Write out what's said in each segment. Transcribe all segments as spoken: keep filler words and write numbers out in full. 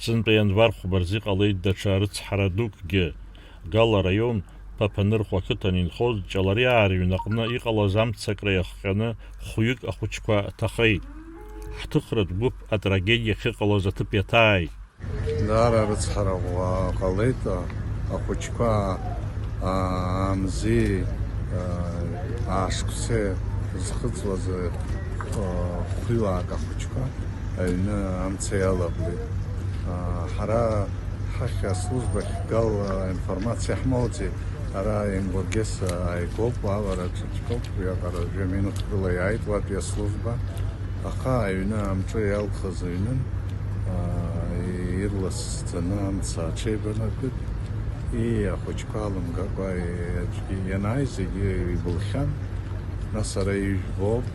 Сынтәа ианвар хәба рзы иҟалеит даҽа рыцҳара дукгьы. Гала араион, Ԥаԥанырхәа ақыҭан инхоз Ҷалариаа рыҩнаҟны иҟалаз амцакра иахҟьаны хәҩык ахәыҷқәа ҭахеит. Ҳҭыхратә гәыԥ атрагедиа ахьыҟалаз аҭыԥ иаҭааит. Даара рыцҳара ҟалеит, ахәыҷқәа амзи аашықәсеи зхыҵуаз хәҩык ахәыҷқәа аҩны амца иалаблит. Ҳара ҳахь аслужбахь Гал информациа ҳмоуӡеит. Ара Емгәагес ааигәоуп, авараҿы цәгьоуп, уиаҟара жәа-минуҭк рыла иааит уатәи аслужба. Аха аҩны амҿы иалхыз аҩнын, аа, ирласӡаны амца аҽеибанакит, и, ахәыҷқәа алымгакәа, и, аӡәгьы ианааи зегьы ибылхьан, нас ара ижәбоуп,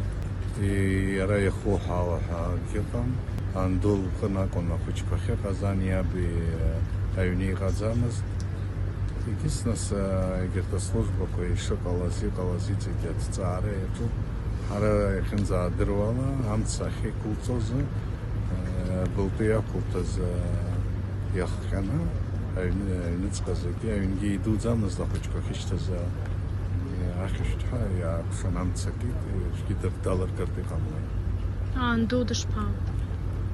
и, иара ихуҳәаауа ҳәа акгьы ыҟам, анду лҟын акәын ахәыҷқәа ахьыҟаз, ани иаби аҩны иҟаӡамызт. Егьыс нас, егьырҭ аслужбақәа ишыҟалаз, иҟалаз иҵегьы аҭҵаара иаҿуп. Ҳара иахьынӡаадыруала, амца ахьеиқәылҵозы, былтәы иақәылҭаз иахҟьаны, аҩны, аҩныҵҟа зегьы, аҩнгьы идуӡамызт, ахәыҷқәа ахьышьҭаз ахьышәҭҳәа иаакәшан амца акит, аӡәгьы дыр-, далыргартә иҟамлеит. Аанду дышԥа?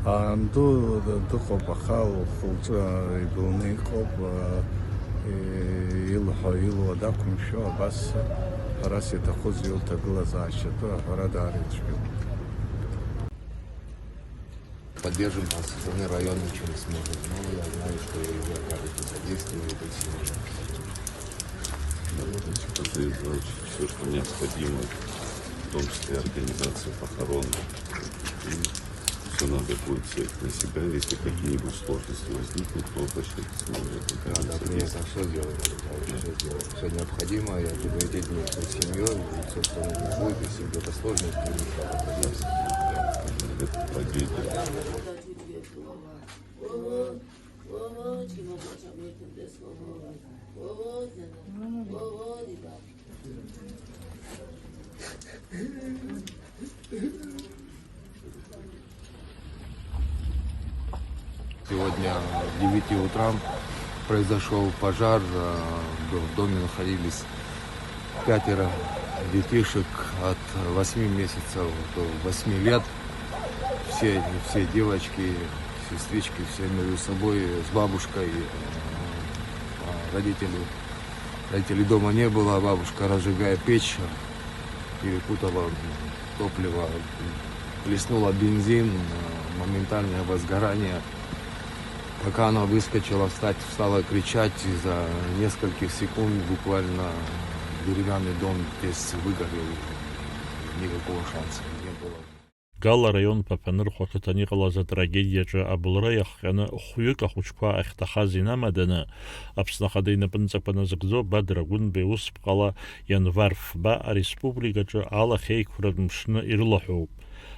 Аанду д-, дыҟоуп, аха лхы-лҿы ибылны иҟоуп, и-, илҳәо, илуа дақәымшәо, абас ҳәарас иаҭахузеи лҭагылазаашьатәы аҳәара даара ицәгьоуп. Поддержим, а со стороны района ничего не сможет. Но я знаю, что и вы окажете содействие, и вы всё можете. Да, вот, значит, все, что необходимо, в том числе организация похорон. И всё надо будет взять на себя, если какие-нибудь сложности возникнут, то обращайтесь, мы будем. Надо организовать. Все сделаем, да, всё сделаем. Всё необходимое, я буду эти дни с семьёй, и всё, что нужно будет, если где-то сложность, мы решаем это дело. Это трагедия. Сегодня к девяти утра произошёл пожар. Э, в доме находились пятеро детишек от восьми месяцев до восьми лет. Все, все девочки, сестрички, все между собой, с бабушкой, э, а родители, родителей дома не было, а бабушка, разжигая печь, перепутала топливо, плеснула бензин, э, моментальное возгорание. Пока она выскочила встать, стала кричать, и за нескольких секунд буквально деревянный дом весь выгорел. Никакого шанса не было. Гала араион Ԥаԥанырхәа ақыҭан иҟалаз атрагедиаҿы абылра иахҟьаны хәҩык ахәыҷқәа ахьҭахаз инамаданы, Аԥсны Ахада инапынҵақәа назыгӡо Бадра Гәынба иусԥҟала ианвар фба ареспубликаҿы алахьеиқәратә мшны ирылаҳәоуп.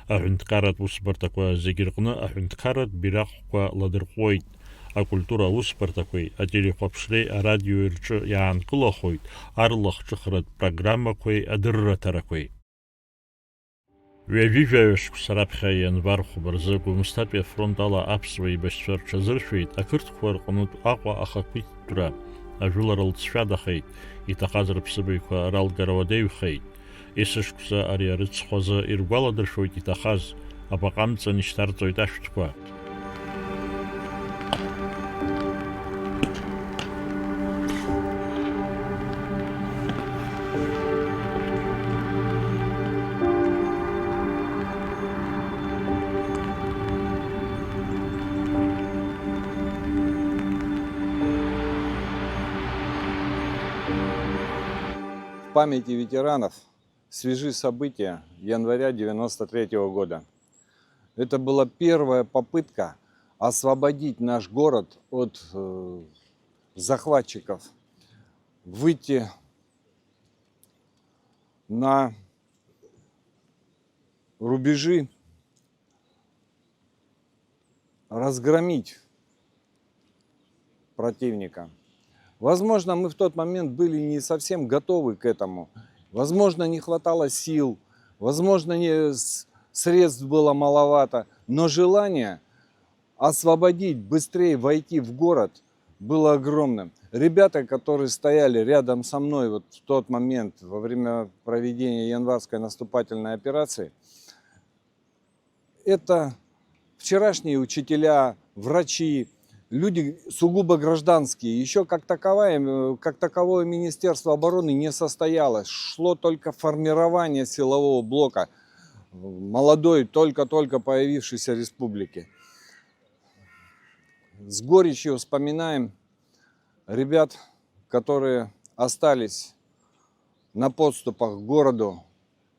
Аҳәынҭқарратә усбарҭақәа зегьы рҟны аҳәынҭқарратә бираҟқәа ладырҟәуеит. Акультура аусбарҭақәеи ателехәаԥшреи арадиои рҿы иаанкылахоит арлахҿыхратә программақәеи адырраҭарақәеи. Ҩажәи жәаҩа шықәса раԥхьа ианвар хәба рзы Гәымсҭатәи афронт ала аԥсуа еибашьцәа рҽазыршәеит ақырҭқәа рҟнытә Аҟәа ахақәиҭтәра, ажәылара лҵшәадахеит, иҭахаз рыԥсыбаҩқәа ралгара уадаҩхеит. Есышықәса ари арыцхә азы иргәаладыршәоит иҭахаз, абаҟа амҵан ишьҭарҵоит ашәҭқәа. В памяти ветеранов свежи события января девяносто третьего года. Это была первая попытка освободить наш город от, э, захватчиков, выйти на рубежи, разгромить противника. Возможно, мы в тот момент были не совсем готовы к этому. Возможно, не хватало сил, возможно, не, с-, средств было маловато, но желание освободить, быстрее войти в город было огромным. Ребята, которые стояли рядом со мной вот в тот момент, во время проведения январской наступательной операции, это вчерашние учителя, врачи, люди сугубо гражданские. Еще как таковая, э, как таковое Министерство обороны не состоялось. Шло только формирование силового блока, э, молодой, только-только появившейся республики. С горечью вспоминаем ребят, которые остались на подступах к городу.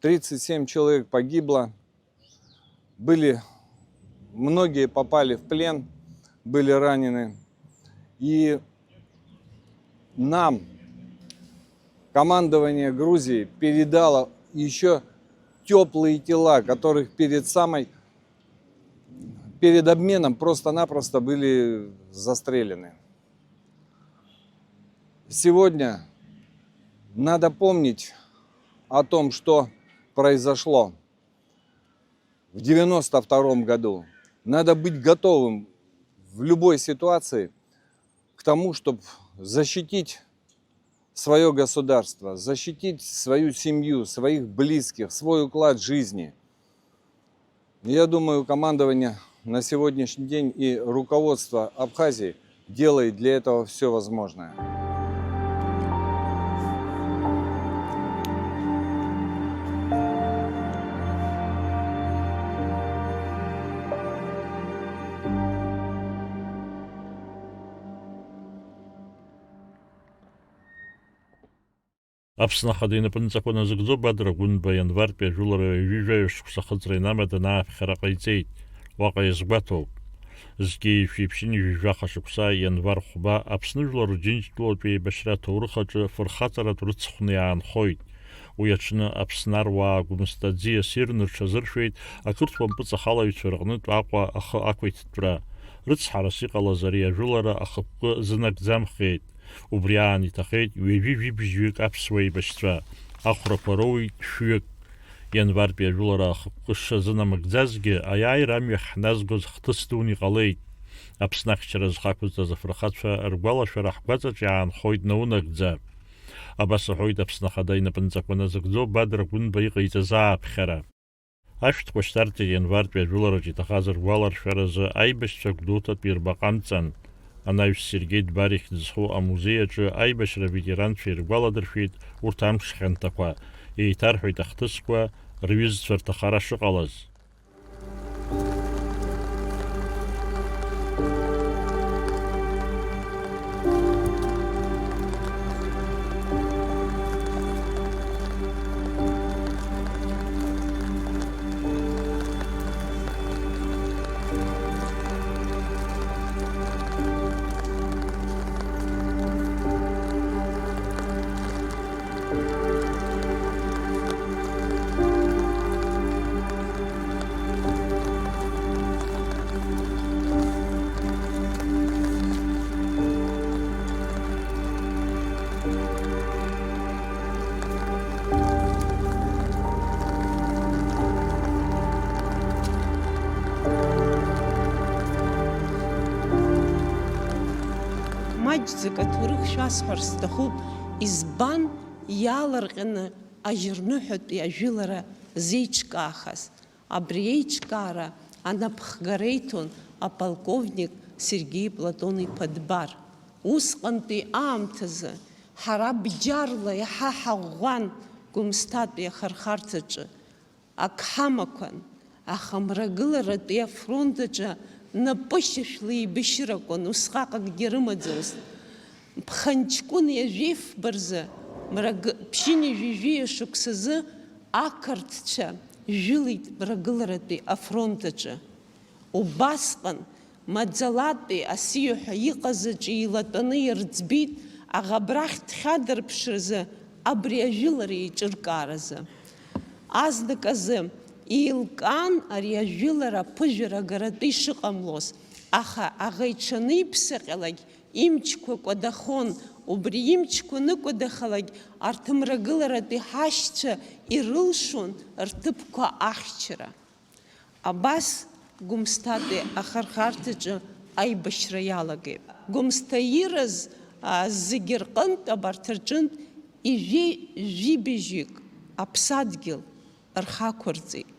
Тридцать семь человек погибло, были, многие попали в плен, были ранены. И нам командование Грузии передало еще теплые тела, которых перед самой, перед обменом просто-напросто были застрелены. Сегодня надо помнить о том, что произошло в девяносто втором году. Надо быть готовым в любой ситуации к тому, чтобы защитить свое государство, защитить свою семью, своих близких, свой уклад жизни. Я думаю, командование на сегодняшний день и руководство Абхазии делает для этого все возможное. Аԥсны Ахада инапынҵақәа назыгӡо Бадра Гәынба ианвартәи ажәылара ҩажәи жәаҩа шықәса ахыҵра инамаданы ааԥхьара ҟаиҵеит. Уаҟа иазгәаҭоуп. Зқьи жәшәи ԥшьынҩажәи жәаха шықәса ианвар хәба Аԥсны жәлар Џьынџьтәылатә еибашьра аҭоурых аҿы фырхаҵаратә рыцхәны иаанхоит. Уи аҽны Аԥсны аруаа Гәымсҭа аӡиас ирны рҽазыршәеит ақырҭуа мпыҵахалаҩцәа рҟнытә Аҟәа ахы ақәиҭтәра. Рыцҳарас иҟалаз ари ажәылара ахықәкы зынагӡамхеит. Убри аан иҭахеит ҩажәи жәибжьҩык аԥсуа еибашьцәа. Ахәрақәа роуит шәҩык. Ианвартәи ажәылара ахықәкы шазынамыгӡазгьы, аиааира амҩахь ҳназгоз хҭыс дуны иҟалеит. Аԥсны ахьчара зхы ақәызҵаз афырхацәа ргәалашәара ҳгәаҵаҿ иаанхоит наунагӡа. Абас аҳәоит Аԥсны Ахада инапынҵақәа назыгӡо Бадра Гәынба иҟаиҵаз ааԥхьара. Ашәҭқәа шьҭарҵеит ианвартәи ажәылараҿы иҭахаз ргәаларшәаразы аибашьцәа Гәдоуҭатәи рбаҟа амҵан. Анаҩс Сергеи Дбар ихьӡ зху амузеи аҿы аибашьра аветеранцәа иргәаладыршәеит урҭ амш хьанҭақәа, еиҭарҳәеит ахҭысқәа, рҩызцәа рҭахара шыҟалаз. Маҷӡак аҭоурых шәасҳәар сҭахуп, избан иаалырҟьаны ажьырныҳәатәи ажәылара зеиҿкаахаз? Абри еиҿкаара анапхгара иҭон аполковник Сергеи Платон-иԥа Дбар. Усҟантәи аамҭазы ҳара бџьарла иаҳа ҳаӷәӷәан Гәымсҭатәи ахырхарҭаҿы. Ак ҳамақәан, аха мрагыларатәи афронт аҿы напышьашәла еибашьрақәан, усҟак акгьы рымаӡамызт. Ԥхынҷкәын жәафба рзы, мраг-, ԥшьынҩажәи жәаҩа шықәсазы ақырҭцәа жәылеит мрагыларатәи афронт аҿы. Убасҟан маӡалатәи асиа ҳәа иҟаз аҿы еилатәаны ирӡбеит, аха абрахь дхьадырԥшразы, абри ажәылара еиҿыркааразы. Азныказы еилкаан ари ажәылара аԥыжәара агаратәы ишыҟамлоз, аха аӷа иҽаниԥсаҟьалак имчқәа кәадахон, убри имчқәа аныкәадахалак арҭ мрагыларатәи ҳашьцәа ирылшон рҭыԥқәа ахьчара. Абас Гәымсҭатәи ахырхарҭаҿы аибашьра иалагеит. Гәымсҭа ираз, а, зегьы рҟынтә, абарҭ рҿынтә ижәи жәибжьҩык аԥсадгьыл рхы ақәырҵеит.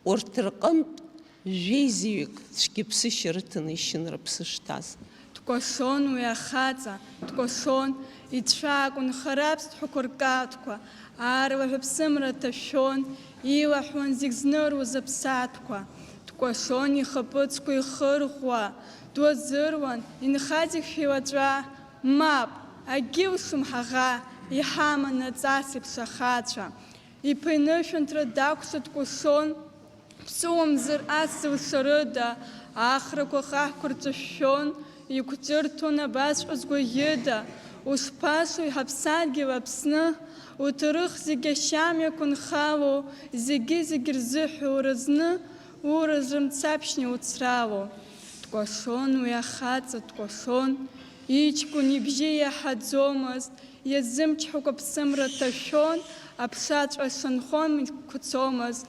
Урҭ рҟынтә жәеизаҩык цәгьаԥсышьа рыҭаны ишьын рыԥсы шҭаз. Дкәашон уи ахаҵа, дкәашон, ицәаакәын хара аԥсҭҳәақәа ркаҭқәа, аарлаҳәа ԥсымра ҭашәон, илаҳәуан зегь зныруаз аԥсаатәқәа. Дкәашон ихаԥыцқәа ихырӷәӷәа, дуазыруан, инхазеи шәеилаҵәа? Мап, акгьы ушымҳаӷа, иҳаман аҵас еиԥш ахацәа. Иԥа инышәынҭра дакәша дкәашон, ԥсуамзар ас зылшарыда, ахрақәа хаҳәқәа рҿышәшәон, иқәҿырҭуан абасҵәҟьа згәаӷьыда, ушԥашои ҳаԥсадгьыл Аԥсны, уҭарых зегь ашьамҩақәа нхало, зегьы-зегь рзыҳәа уразны, уразра мцаԥшьны иуцрало. Дкәашон уи ахаҵа, дкәашон, иҷкәын ибжьы иаҳаӡомызт, иазымчҳакәа аԥсымра ҭашәон, аԥшаҵәҟьа шанхон иқәцомызт.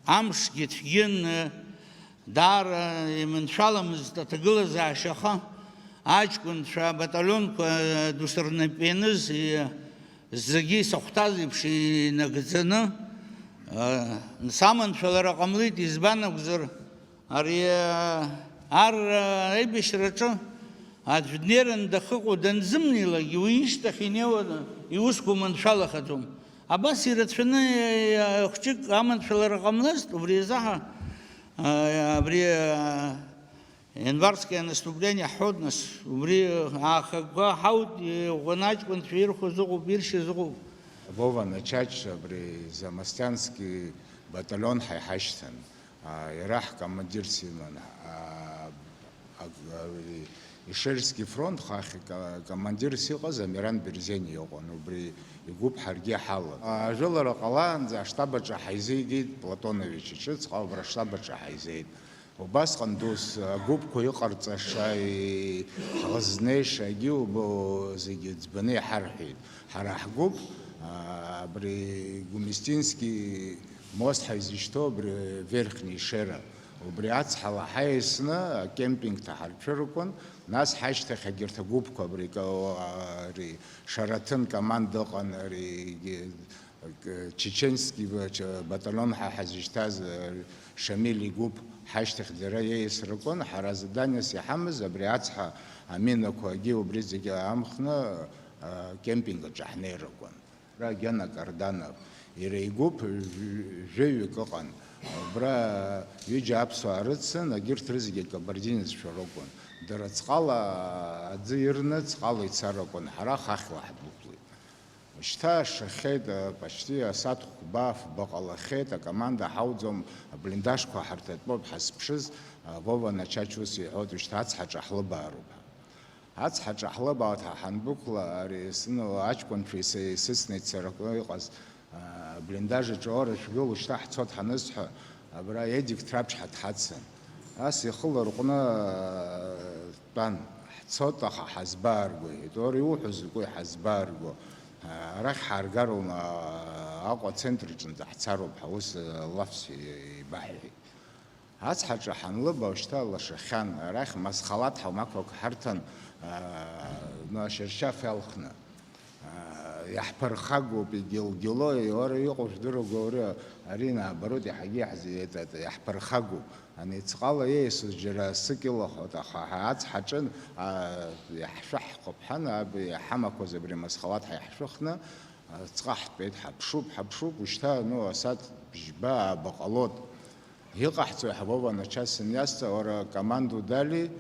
Амшгьы цәгьаны, даара иманшәаламызт аҭагылазаашьа, аха аҷкәынцәа абаталионқәа дусырнапы ианыз, зегьы исахәҭаз еиԥш инагӡаны, саманшәалара ҟамлеит, избан акәзар, ари, ар аибашьраҿы аӡә днеираны дахыҟоу данзымнеилакгьы, уи ишьҭахь инеиуаны иусқәа маншәалахаӡом. Абас ирацәаны, хәҷык аманшәалара ҟамлазт, убри азы ҳа, абри, январское наступление ҳҳәоит, нас, убри аахагәа ҳауит, иӷәӷәаны аҷкәынцәа ирхәыз ыҟоуп, иршьыз ыҟоуп. Вова Начач абри Замостянский баталион ҳа иҳашьҭан. А, иара ҳкомандирс иман, а, а, а, Ишерский фронт хахь ка-, командирс иҟаз Амиран Берзени иҟан, убри игәыԥ ҳаргьы ҳалан. А, ажәылара ҟалаанӡа аштаб аҿы ҳаизигеит Платонович иҿыцҟа, убра аштаб аҿы ҳаизеит. Убасҟан дус агәыԥқәа иҟарҵаша, и-, ҳлызнеишагьы убо зегьы ӡбаны иҳарҳәеит. Ҳара ҳгәыԥ, а, абри Гумистинский мост ҳаизышьҭоу абри Верхний Шера, убри ацҳала ҳаиасны акемпинг ҭаҳарцәыркуан, нас ҳашьҭахь егьырҭ агәыԥқәа абри ка-, ари Шараҭын команда ыҟан, ари егьи, к-, Чеченский ба-, ча-, батальон ҳәа ҳазышьҭаз, ари Шамиль игәыԥ ҳашьҭахь дара иеисракуан, ҳара заданиас иҳамаз абри ацҳа аминақәагьы убри зегьы аамхны, а, кемпинг аҿы ҳнеиракуан. Ара Гена Карданов, иара игәыԥ жә-, жәаҩык ыҟан. Убра ҩыџьа аԥсуаа рыцын, агьырҭ рызегьы акабардинеццәа ракәын. Дара ҵҟала аӡы ирны, ҵҟала ицар акәын, ҳара хахьла ҳдәықәлеит. Шьҭа шахьеит, почти асааҭ хәба, фба ҟалахьеит, акоманда ҳауӡом, аблиндажқәа ҳарҭатәоуп ҳазԥшыз, Вова Начач ус иҳәоит, шьҭа ацҳаҿа ҳлыбаароуп ҳәа. Ацҳаҿа ҳлыбаауеит ҳа ҳандәықәла, ари сынала аҷкәынцәа исыцны ицаракны иҟаз, а, аблиндаж аҿы, ора шәгыл, ушьҭа ҳцот ҳанысҳәа, абра Едик Ҭраԥшьҳа дҳацын. Ас ихы ларҟәны, а, дтәан, ҳцот, аха ҳазбаарго, иҳәеит, ора иуҳәо закәи ҳазбаарго, а, арахь ҳааргароума, а, Аҟәа ацентр аҿынӡа ҳцароуп ҳәа ус, а, лафс ибаҳҳәеит. Ацҳаҿы ҳанлыба, ушьҭа лашахьан, арахь Масхалаҭ ҳаумақәак ҳарҭан, аа, ну, ашьаршьаф иалхны. Аа, иаҳԥырхагоуп, игьыл-гьыло, иора иҟоу жәдыруа гәоуры, ари, наоборот, иаҳагьы иаҳзи-, иаҳԥырхагоуп. Ани ҵҟала иеисыз џьара сык илахәот, аха ҳа ацҳаҿы, аа, иаҳшәаҳхәап ҳәан, аб-, иҳамақәаз абри Масхалаҭ ҳа иаҳшәыхны, ҵҟа ҳтәеит, ҳаԥшуп, ҳаԥшуп, ушьҭа, ну, асааҭ бжьба ааба ҟалот. Иҟаҳҵои ҳәа Вова Начач саниазҵаа, уара команду дали,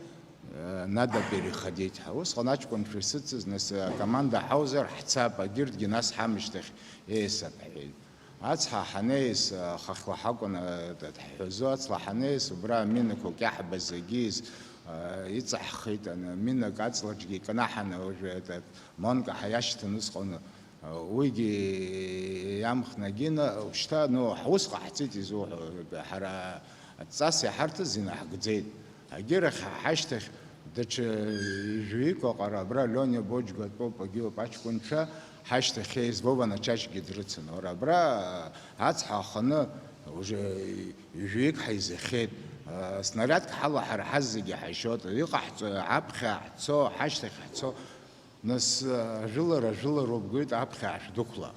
э, надо переходить ҳәа. Усҟан аҷкәынцәа исыцыз, нас, э, акоманда ҳауазар ҳцап, агьырҭгьы нас ҳамышьҭахь еисап ҳҳәеит. Ацҳа ҳанеис, э, хахьла ҳакәын, э, ҳҳәазо, ацла ҳанеис, убра аминақәа кьаҳба зегьы из-, э, иҵаҳхит, аны, минак аҵлаҿгьы икнаҳаны, уажәы, этот, монка ҳаиашьҭын усҟан, Уигьы иамхнагьы, шьҭа, ну, ҳус ҟаҳҵеит изуҳәо, ҳара адҵас иҳарҭаз инаҳгӡеит. Агьырахь ҳашьҭахь даҽа жәаҩык ыҟара, абра Лиониа Боџьба дтәоуп, агьоуп аҷкәынцәа, ҳашьҭахь еиз Вова Начачгьы дрыцын. Уара абра ацҳа аханы уже Ҩажәаҩык ҳаизахьеит, Снарядк ҳалаҳар ҳазегьы ҳашьоит, иҟаҳҵо, аԥхьа ҳцо, ҳашьҭахь ҳцо, нас, ажәылара, ажәылароуп, бгоит, аԥхьа ашәдәықәла.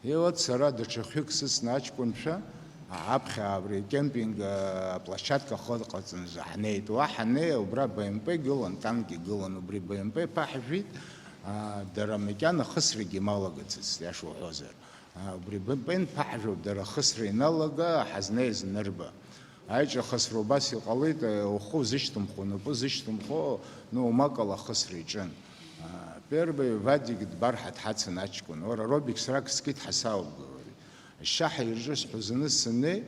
И вот сара даҽа хҩык сыцны аҷкәынцәа, аԥхьа абри кемпинг, аплощадка ахы ыҟаҵаны ҳнеит. Уа ҳаннеи, убра Б М П гылан, танк игылан, убри Б М П ԥаҳжәеит, а, дара макьана хысрагьы ималагацызт, иаша уҳәозар. А, убри Б М П ԥаҳжәоуп, дара хысра иналага, ҳазнеиз анырба. Аиҿахысра убас иҟалеит, э, ухы узышьҭымхуа, унапы узышьҭымхуа, ну, умакала ахысра иҿын. А, первый Вадик дбар ҳа дҳацын аҷкәын. Уара, Робик, срак скит ҳасаубгылари. Ашьшьаҳа ирҿысҳәозаны саннеи,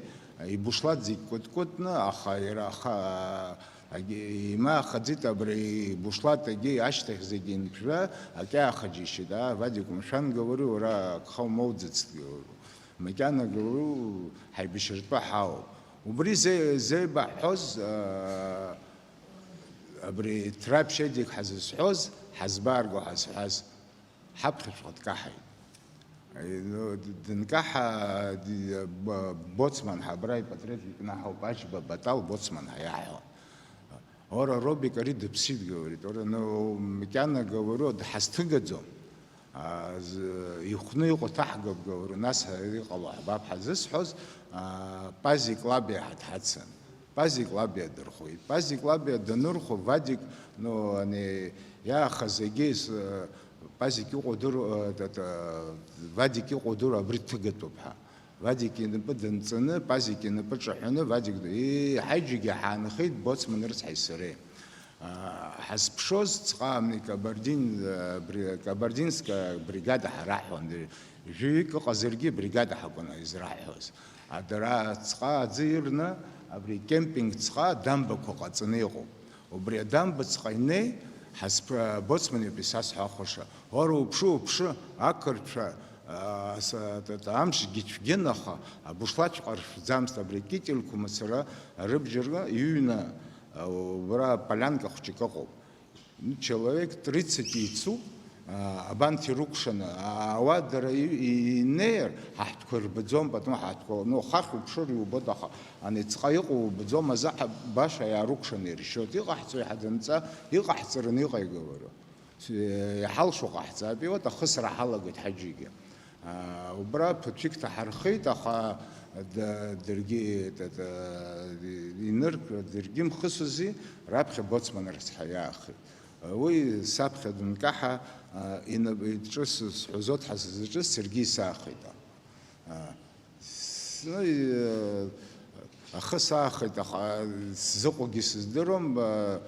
ибушлат зегь кәыткәытны, аха иара аха, агьи, имаахаӡеит абри ибушлат, агьи ашьҭахь зегь инԥжәа, акьааха џьишьеит, аа, Вадик, умшәан, говорю, уара, агха умоуӡацт, говорю. Макьана, говорю, ҳаибашьыртәы ҳаауп. Убри зе-, зеибаҳҳәоз, аа, абри Трабшьедик ҳазызҳәоз, ҳазбаарго ҳазҳәаз, ҳаԥхьаҵәҟьа дкаҳаит. Е, ну, д-, дынкаҳа, ди-, б-, боцман ҳа абра ипатреҭ икнаҳауп, Аџьба Батал боцман ҳа иаҳҳәо. Ора, Робик ари дыԥсит, говорит. Ора, ну, макьана, говорю, ҳазҭыгаӡом. А, з-, ихәны иҟоу ҭаҳгап, говорю, нас иҟало ҳбап ҳазысҳәоз, а, Пазик лаб иаҳа дҳацын. Пазик лаб иадырхәеит. Пазик лаб иа данырхәо, Вадик, ну, ани, иаахаз егьи с-, Пазик иҟоу дыр-, э, т-, т-, Вадик иҟоу дыр-, абри дҭыгатәуп ҳәа. Вадик инапы данҵаны, Пазик инапы ҿаҳәаны, Вадик д-, ии, ҳаҩыџьагьы ҳаанхеит, боцман рыцҳаи сареи. Аа, ҳазԥшоз ҵҟа амни Кабардин, э, бри-, Кабардинская бригада ҳараҳҳәон, жәаҩык ыҟазаргьы бригада ҳакәын израҳҳәоз. А дара ҵҟа аӡы ирны, абри кемпинг ҵҟа дамбақәа ҟаҵаны иҟоуп. Убри адамба ҵҟа инеи, ҳазԥ-, боцман иоуп исасҳәахәаша. Уара уԥшы, уԥшы, ақырҭцәа, аа, са-, т-, т-, амшгьы цәгьын, аха абушлатҵәҟьа ршәӡамызт, абри акительқәа мацара рыбжьара иҩны, аа, убра полианка хәҷык ыҟоуп. Ну, человек тридцать еицуп, аа, абанҭ ирыкәшаны, аа, ауаа дара и-, и-, инеир, ҳа ҳтәқәа рбаӡом, потому ҳа ҳтәқәа, ну, хахь уԥшыр иубоит, аха ани ҵҟа иҟоу убаӡом, азаҳа баша иаарыкәшаны иршьоит. Иҟаҳҵои ҳадынҵа, иҟаҳҵараны иҟаигалароу? С-, иҳалшо ҟаҳҵап, иуат ахысра ҳалагоит ҳаџьгьы. Аа, убра ԥыҭҩык ҭаҳархеит, аха д-, даргьы, т-, т-, инырк-, даргьы мхысузи, раԥхьа боцман рыцҳа иаахеит. Уи саԥхьа дынкаҳа, аа, инап-, иҿы с-, сҳәазо дҳазаҿыз саргьы исаахеит. Аа, с-, ну, и-, ахы саахеит, аха сзыҟоугьы сыздыруам, аа,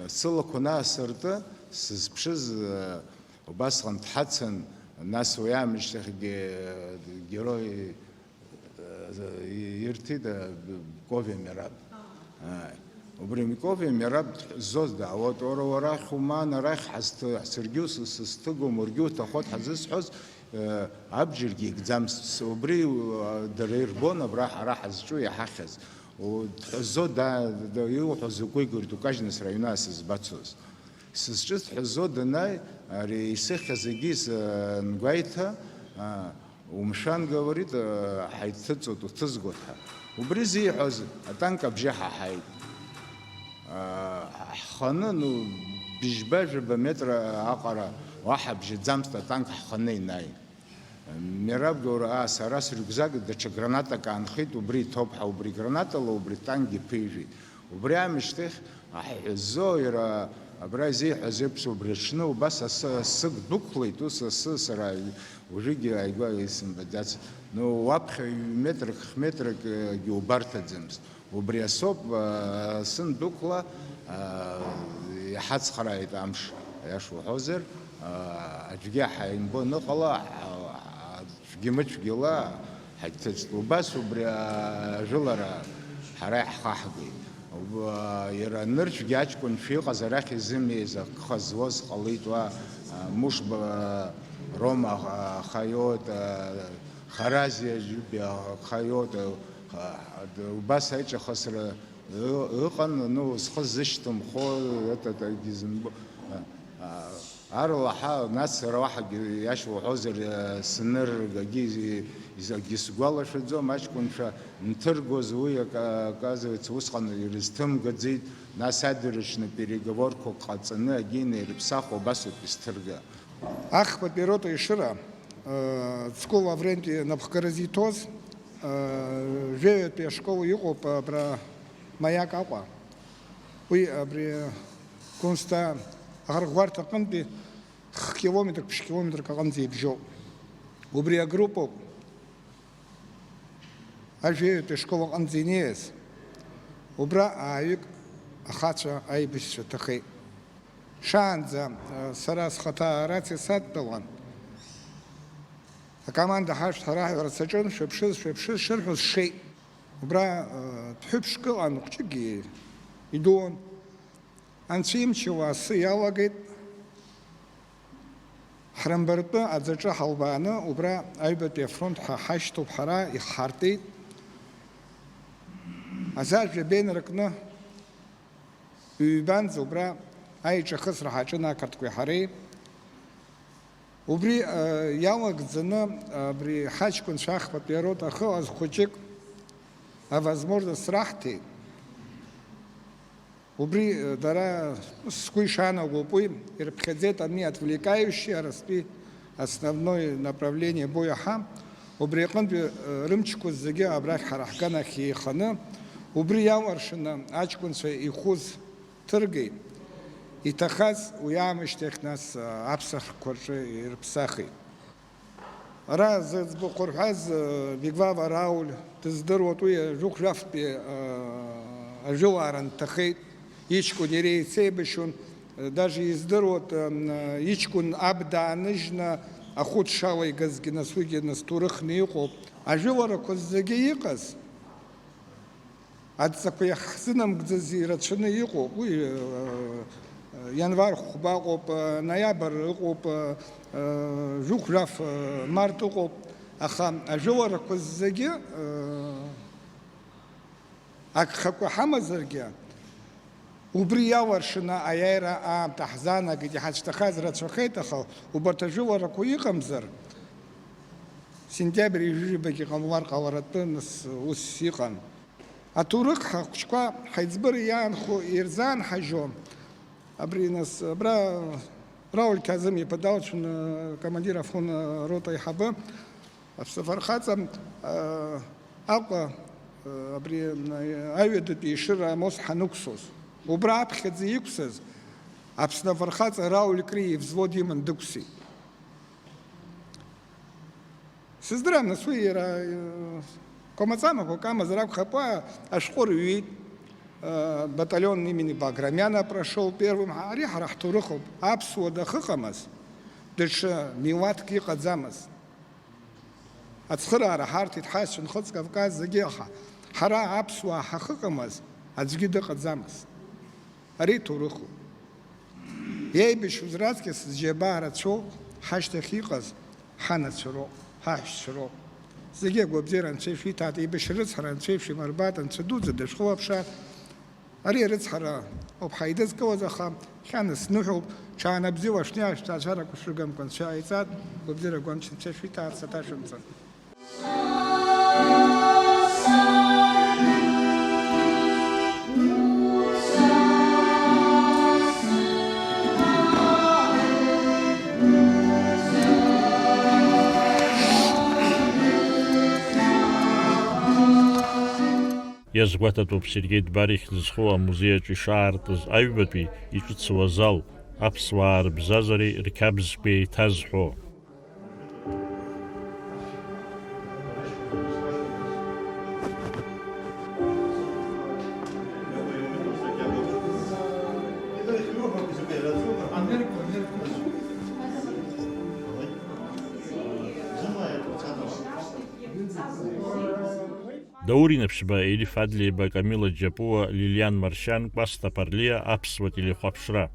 сылақәа наасырты, сызԥшыз, аа, убасҟан дҳацын, нас уи аамышьҭахьгьы, аа, герой ирҭеит, а, Ковиа Мераб. Ааи. Убри Ковиа Мераб дҳәазоз даауеит, уара, уара ахь уман, арахь ҳазҭы-, саргьы ус-, сызҭыгом, уаргьы уҭахоит ҳазысҳәоз, э, абџьаргьы икӡамызт. С-, убри, а, дара ирбон абра ҳара ҳазҿу иаҳахьыз. У-, дҳәазо да-, да-, иуҳәо закәу игуртә укажьны сара аҩны сызбацоз. Сызҿыз ҳәазо данааи, ари исыхьыз егьи сангәеиҭа, а, умшәан, говорит, а, ҳаидҭыҵуеит, уҭызгоит ҳәа. Убри зиҳәоз атанк абжьы ҳаҳаит. А, ҳханы, ну, быжьба-жәаба метра аҟара уаҳа бжьаӡамызт атанк ҳханы инааит. Мераб Гаура, аа, сара срюкзак даҽа гранатак аанхеит, убри иҭоуп ҳәа, убри гранатала убри танк иԥижәеит. Убри аамышьҭахь аҳәҳәазо, иара абра изеиҳәаз еиԥш, убри аҽны убас асы, асы дәықәлеит, ус асы сара уажәыгьы ааигәа исымбаӡац. Ну, уаԥхьа ҩ-метрак, х-метракгьы убарҭаӡамызт. Убри асоуп, аа, сындәықәла, аа, иҳацхрааит амш, аиаша уҳәозар, аа, аӡәгьы ҳаимбо аныҟала, ҳа-, ҳа-, аӡәгьы-мыцәгьала ҳагьҭыҵт. Убас убри ажәылара ҳара иаҳхаҳгеит. Уба-, иара нырцәгьы аҷкәынцәа иҟаз арахь изымиаз агха зуаз ҟалеит уа, аа, Мушба Рома аха-, ахаиот, аа, Харазиа Џьубиа ахаиот, Ха-, д-, убас аиҿахысра ы-, ыҟан, ну, зхы зышьҭымхо, это, это, гизымбо-, а, Арлаҳа, нас сара уаҳагьы иашьа уҳәозар, сыныргагьы, акгьы сгәалашәаӡом, аҷкәынцәа нҭыргоз уи, оказывается, усҟан ирызҭымгаӡеит, нас адырраҽны переговорқәак ҟаҵаны, акгьы инеирыԥсахуа, абас ауп изҭырга. Ахԥатәи арота Ешыра, э, Цкул Лавренти напхгара зиҭоз, э, жәаҩатәи ашкол иҟоуп абра Маиак Аҟәа. Уи абри Гәынсҭа аӷарӷәӷәарҭа аҟынтәи хкилометрк, ԥшькилометрк аҟынӡа ибжьоуп. Убри агруппоуп ажәаҩатәи ашкол аҟынӡа инеиз. Убра ааҩык ахацәа аибашьцәа ҭахеит. Шаанӡа, э, сара схаҭа арациа садтәалан, акоманда ҳашәҭ ҳара ҳҳәара саҿын, шәыԥшыз, шәыԥшыз шырҳәоз шеит. Убра, э, дәҳәыԥшк ыҟан, хәҷыкгьы идуун. Анцәа имчала асы иалагеит. Ҳрымбартәы аӡаҿы ҳалбааны, убра аҩбатәи афронт ҳәа ҳашьҭоуп ҳара, ихҳартит. Азаажә абеинаркны, ҩбанӡа убра аиҿахысра ҳаҿын ақырҭқәеи ҳареи. Убри, э, иалагӡаны абри ҳаҷкәынцәа ахԥатәи арота ахьыҟаз хәыҷык авозможность раҳҭеит. Убри, э, дара, сгәы ишаанагоуп, уи ирыԥхьаӡеит ани отвлекающий, арыстәи основной направление боя ҳәа. Убри аҟынтәи, э, рымчқәа зегьы абрахь ҳара ҳганахь еиханы, убри иаларшаны аҷкәынцәа ихәы ҭыргеит. Иҭахаз уи аамышьҭахь нас, а, аԥсахрақәа рҿы ирыԥсахит. Ара зыӡбахә рҳәаз, а, Беглава Рауль дыздыруеит, уи жәохә-жәафтәи, а, ажәылаара нҭахеит. Иҷкәын иара еицеибашьуан, а, даже издыруеит, а, иҷкәын аб дааныжьны ахәы дшалаигазгьы, нас уигьы нас ҭоурыхны иҟоуп. Ажәыларақәа зегьы иҟаз, адҵақәа иаҳзынамгӡаз ирацәаны иҟоуп. Уи, э, э, ианвар хәба ыҟоуп, э, ноиабр ыҟоуп, э, э, жәохә-жәаф, э, март ыҟоуп, аха ажәыларақәа зегьы, э, агхақәа ҳамазаргьы, убри иаларшаны аиааира аамҭа ҳзаанагеит, иҳацәҭахаз рацәахеит, аха убарҭ ажәыларақәа иҟамзар, сентиабр ҩажәибагьы ҟамлар ҟаларатәы нас ус иҟан. Аҭоурых ҳахәыҷқәа ҳаиҵбыра иаанхо ирзаанҳажьуам. Абри нас, абра Рауль Қьазым-иԥа далцәын, командир афон рота аиҳабы, Аԥсны афырхаҵа, а, Аҟәа, а, абри, а, аҩадатәи Ешыра амост ҳанықәсоз. Убра аԥхьаӡа иқәсыз Аԥсны афырхаҵа Рауль Кри ивзвод иман дықәсит. Сыздырам, нас уи иара, э, комацамақәак амазар акәхап, уа ашәҟәы рҩит, э, батальон имени Баграмяна прошел первым, ари ҳара ҳҭоурыхуп, аԥсуа дахыҟамыз, даҽа милаҭк иҟаӡамыз. Ацхыраара ҳарҭеит ҳаишьцәа Нхыҵ Кавказ зегьы, аха ҳара аԥсуаа ҳахыҟамыз аӡәгьы дыҟаӡамыз. Ари ҭоурыхуп. Иеибашьуаз раҵкыс зџьабаа рацәоу ҳашьҭахь иҟаз ҳанацәа роуп, ҳаҳәшьцәа роуп. Зегьы агәабзиара Анцәа ишәиҭааит, еибашьра рыцҳара Анцәа ишәимырбааит, Анцәа дуӡӡа дышәхылаԥшааит. Ари арыцҳара ауп ҳаидызкылаз, аха хьанасныҳәоуп, ҽаанбзиала шәнеи ашәҭаацәарақәа шәыргамкәа Анцәа иааиҵааит, гәабзиара гәамч Анцәа шәиҭааит, саҭа шәымҵан. Иазгәаҭатәуп Сергеи Дбар ихьӡ зху амузеи аҿы ишаартыз аҩбатәи иҿыцу азал, аԥсуаа рыбзазареи рқьабзқәеи еиҭазҳәо. Даур Инаԥшьба, Елиф Адлеиба, Камила Џьапуа, Лилиан Маршьан, Кәасҭа Ԥарлиа, Аԥсуа телехәаԥшра.